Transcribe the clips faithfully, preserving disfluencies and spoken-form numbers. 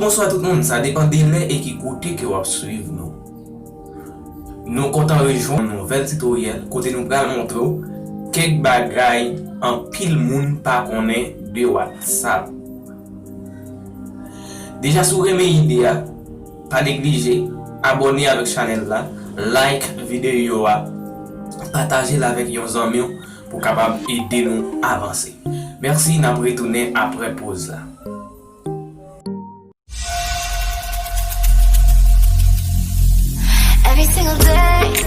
Bonswa tout moun, sa depann de lè e ki kote ke w ap swiv nou. Nou kontan rejwenn yon nouvèl titoryèl kote nou pral montre w kèk bagay anpil moun pa konnen de WhatsApp. Deja, si w renmen ide a, pa neglije abòne avèk chanèl la, like videyo a, pataje l avèk yon zanmi w pou kapab ede nou avanse. Mèsi, n ap retounen apre poz la. Every single day,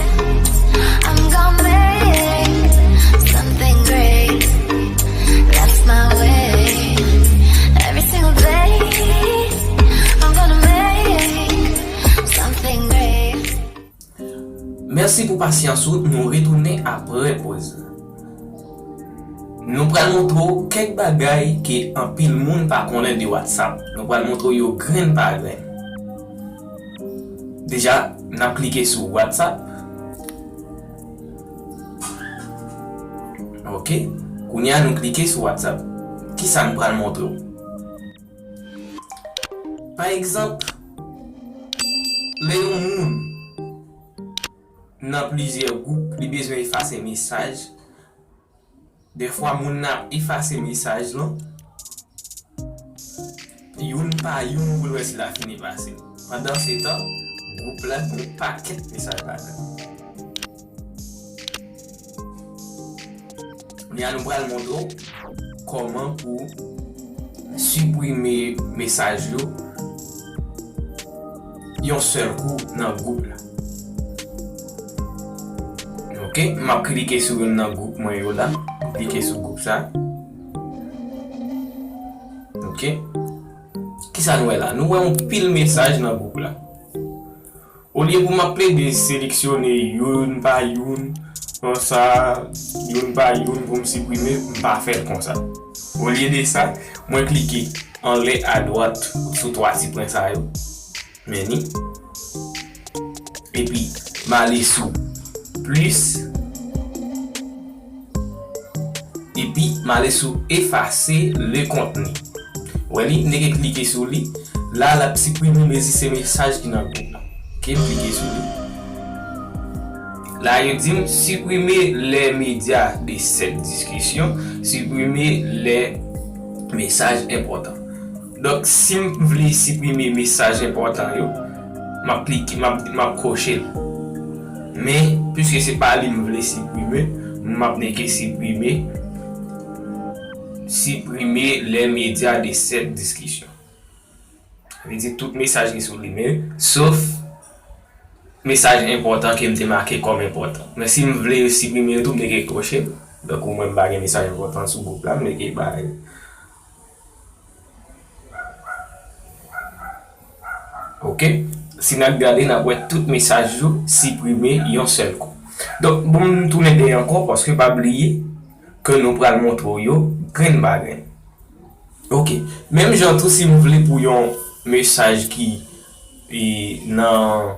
I'm gonna make something great. That's my way. Every single day, I'm gonna make something great. Mèsi pou pasyans ou, nou retounen apre poz la. Nou pral montre w kèk bagay ke anpil moun pa konnen de WhatsApp. Nou pral montre w yo grenn pa grenn. Deja, n ap klike sou WhatsApp. Ok. Kounye a, nou klike sou WhatsApp. Kisa n pral montre w? Pa egzanp, lè yon moun nan plizyè gwoup, li bezwen efase mesaj. Dèfwa, moun nan ap efase mesaj lan youn pa youn pou l wè si l a fin efase l. Pandansetan, gwoup la gen yon pakèt mesaj ladan l. Kounye a, nou pral montre w kòman pou siprime mesaj yo yon sèl kou nan gwoup la. Ok, m ap klike sou youn nan gwoup mwen yo la. Klike sou gwoup sa. Ok. Kisa nou wè la? Nou wè yon pil mesaj nan gwoup la. Olye pou m ap plede seleksyone youn pa youn, konsa, youn pa youn pou m siprime, m pa fè l konsa. Olye de sa, mwen klike anlè adwat sou twa ti pwen sa yo. Men ni. Epi, m ale sou plis. Epi, m ale sou effacer le contenu. Wè li, m te gen klike sou li. La, l ap siprime mezi se mesaj ki nan gwoup la. Ok, m klike sou li. La, yo di m, supprimer les médias de cette discussion, supprimer les messages importants. Donk, si m vle siprime mesaj enpòtan yo, m ap klike, m ap, m ap koche l. Men, piske se pa li m vle siprime, m ap neke siprime, supprimer les médias de cette discussion. Sa vle di tout mesaj ki sou li men, sof mesaj enpòtan ke m te make kòm enpòtan. Men si m vle siprime yo tou, m neke koche l. Donk, ou mwen m pa gen mesaj enpòtan sou gwoup la, m neke bay. Ok. Si n ap gade, n ap wè tout mesaj yo siprime yon sèl kou. Donk, bon, m tounen dèyè ankò, paske pa bliye ke nou pral montre w yo grenn pa grenn. Ok. Menm jan tou, si m vle pou yon mesaj ki e, nan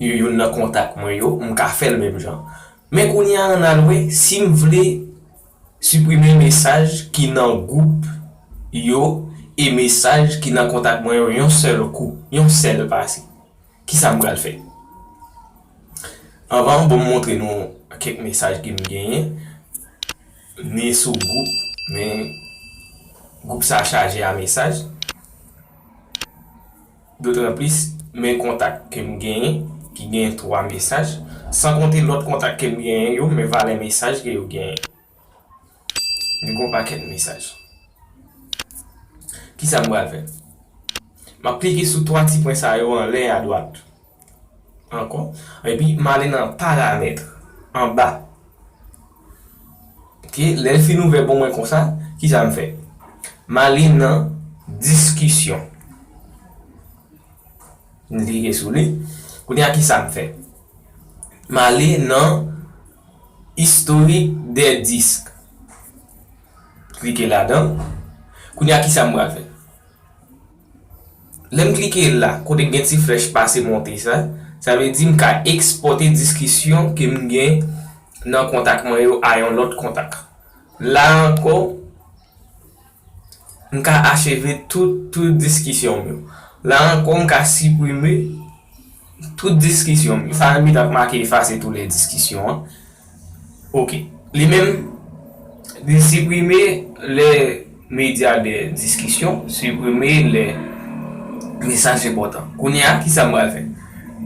yo, youn nan kontak mwen yo, m ka fè l menm jan. Men kounye a, ann al wè, si m vle siprime mesaj ki nan gwoup yo e mesaj ki nan kontak mwen yo yon sèl kou, yon sèl pase. Kisa m pral fè? Anvan, bon, m montre nou kèk mesaj ke m genyen. Ni sou gwoup, men gwoup sa chaje a mesaj. Dotanplis, men kontak ke m genyen, ki genyen twa mesaj. San konte lòt kontak ke m genyen yo, men valè mesaj ke yo genyen. Nou gen yon pakèt mesaj. Kisa m pral fè? M ap klike sou twa ti pwen sa yo anlè adwat. Ankò. Epi, m ale nan paramèt, anba. Ok, lè l fin ouvè pou mwen konsa, kisa m fè? M ale nan diskisyon. M klike sou li. Kounye a, kisa m fè? M ale nan historique des disques. Klike ladan. Kounye a, kisa m pral fè? Lè m klike la, kote gen ti flèch pase monte sa, sa vle di m ka ekspòte diskisyon ke m gen nan kontak mwen yo a yon lòt kontak. La ankò, M ka acheve tout, tout diskisyon m yo. La ankò, m ka siprime tout diskisyon m yo. Sa nan mitan k make efase tou lè diskisyon an. Ok. Li menm, li siprime lè medya de diskisyon, siprime lè mesaj enpòtan. Kounye a, ki sa m pral fè?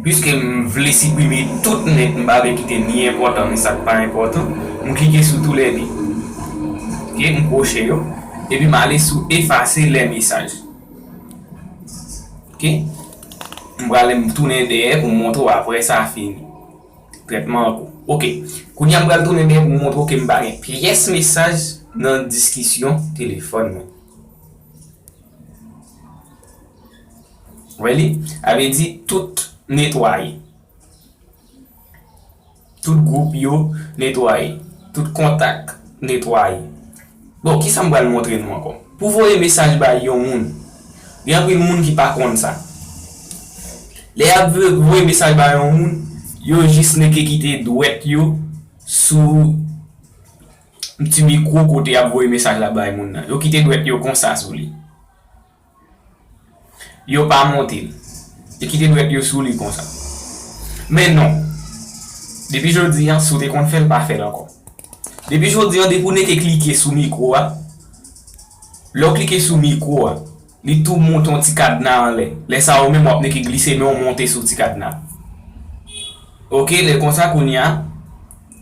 Piske m vle siprime tout nèt, m pa vle kite ni enpòtan ni sa k pa enpòtan, m klike sou toulède. Ok, m kwoche yo. Epi m ale sou efase lè mesaj. Ok? M pral tounen dèyè pou m montre w apre sa fini. Trètman an kou. Ok. Kounye a m pral tounen dèyè pou m montre w ke m pa gen pyès mesaj nan diskisyon telefòn mwen. Wè li? A vle di tout netwaye. Tout gwoup yo netwaye. Tout kontak netwaye. Bon, ki sa m pral montre nou ankò? Pou voye mesaj bay yon moun, gen anpil moun ki pa konn sa. Lè y ap vo-, voye mesaj bay yon moun, yo jis neke kite dwèt yo sou ti mikwo kote y ap voye mesaj la bay moun nan. Yo kite dwèt yo konsa sou li. Yo pa monte l. Yo kite dwèt yo sou li konsa. Men non. Depi jodi a, si w te konn fè l, pa fè l ankò. Depi jodi a, depi w neke klike sou mikwo a, lè w klike sou mikwo a, li tou monte yon ti kadna anlè. Lè sa a, ou menm w ap neke glise men w monte sou ti kadna. Ok, lè konsa kounye a,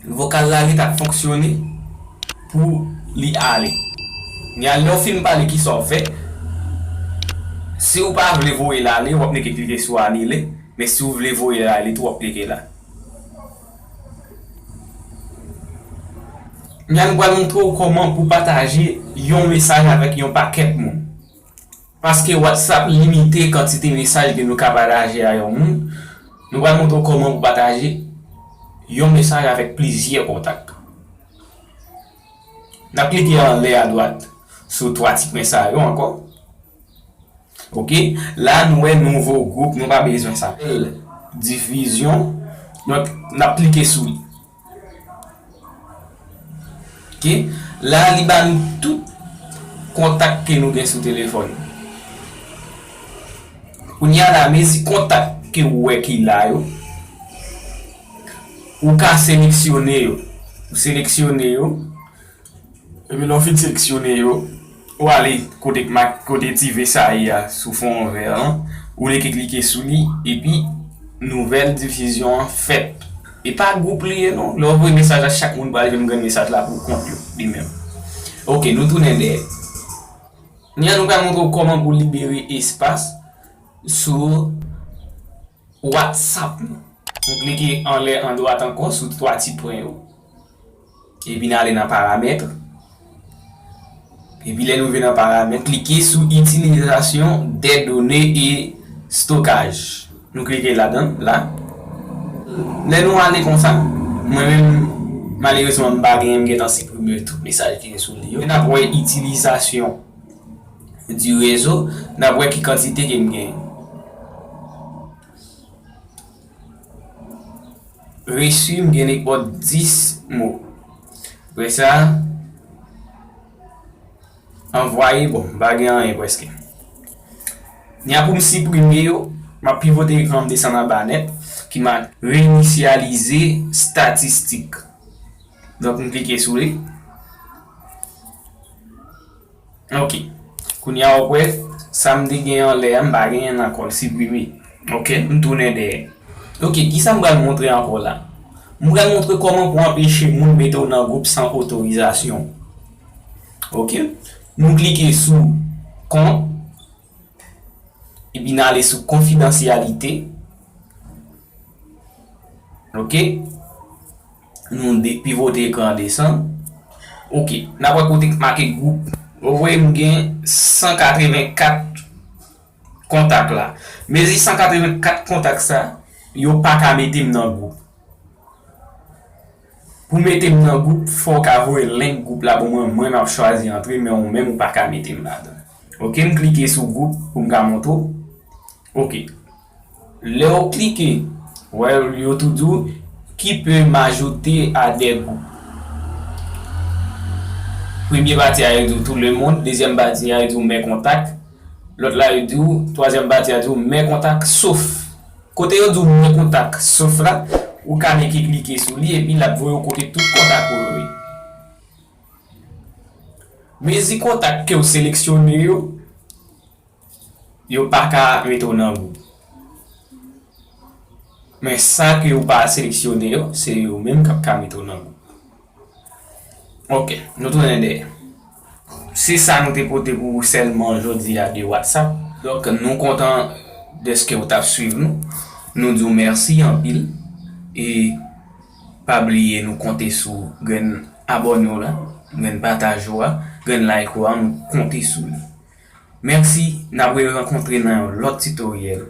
vokal la ret ap fonksyone pou li ale. Kounye a, lè w fin pale, ki sa w fè? Si w pa vle voye l ale, w ap neke klike sou anile. Men si w vle voye l ale tou, w ap klike la. Kounye a, nou pral montre w kòman pou pataje yon mesaj avèk yon pakèt moun. Paske WhatsApp limite kantite mesaj ke nou ka pataje a yon moun, nou pral montre w kòman pou pataje yon mesaj avèk plizyè kontak. N ap klike anlè adwat sou twa ti pwen sa yo ankò. Ok, la nou wè nouvo gwoup, nou pa bezwen sa. Divizyon, donk n ap klike sou li. Ok, la li ba nou tout kontak ke nou gen sou telefòn. Kounye a la, mezi kontak ke w wè ki la yo, ou ka seleksyone yo. Ou seleksyone yo, epi lè w fin seleksyone yo, ou ale kote k ma-, kote ti V sa ye a sou fon vè an, ou neke klike sou li, epi nouvèl divizyon an fèt. E pa gwoup li ye non. Lè w voye mesaj la, chak moun pral jwenn grenn mesaj la pou kont yo, li menm. Ok, nou tounen dèyè. Kounye a nou pral montre w kòman pou libere espas sou WhatsApp nou. Nou klike anlè andwat ankò sou twa ti pwen yo. Epi n ale nan paramèt. Epi lè nou vin nan paramèt, klike sou itilizasyon dè done e stokaj. Nou klike ladan l, la. Lè nou ale konsa, mwen menm, malerezman, m pa genyen, m gentan siprime tout mesaj ki gen sou li yo. N ap wè itilizasyon di rezo, n ap wè ki kantite ke m genyen. Resi, m gen nenpòt dis mo. Apre sa, anvwaye, bon, m pa gen anyen prèske. Kounye a pou m siprime yo, m ap pivote ekran m desann anba nèt, ki make reyinisyalize statistik. Donk, m klike sou li. Ok. Kounye a, w ap wè, sa m te gen anlè a, m pa genyen l ankò, l siprime. Ok, m tounen dèyè. Ok, ki sa m pral montre ankò la? M pral montre kòman pou anpeche moun mete w nan gwoup san otorizasyon. Ok? Nou klike sou kont, epi n ale sou konfidansyalite. Ok? Nou de-, pivote ekran an desann. Ok, n ap wè kote k make gwoup. Ou wè m gen san katrevenkat kontak la. Mezi san katrevenkat kontak sa, yo pa ka mete m nan gwoup. Pou mete m nan gwoup, fò w ka voye link gwoup la pou mwen, mwen m ap chwazi antre, men ou menm ou pa ka mete m ladan. Ok, m klike sou gwoup pou m ka montre w. Ok. Lè w klike, wè yo tou di w qui peut m'ajouter à des groupes. Premye pati a yo di w tout le monde, dezyèm pati a yo di w mes contacts, lòt la yo di w, twazyèm pati a di w mes contacts sauf. Kote yo di w mes contacts sauf la, ou ka menm ke klike sou li epi l ap voye w kote tout kontak ou yo ye. Mezi kontak ke w seleksyone yo, yo pa ka mete w nan gwoup. Men sa ke ou pa seleksyone yo, se yo menm k ap ka mete w nan gwoup. Ok, nou tounen dèyè. Se sa nou te pote pou ou sèlman jodi a de WhatsApp. Donk, nou kontan dèske ou t ap swiv nou. Nou di w mèsi anpil. E pa bliye nou konte sou grenn abòne w la, grenn pataj ou a, grenn like ou a, nou konte sou li. Mèsi, n ap rerankontre nan yon lòt titoryèl.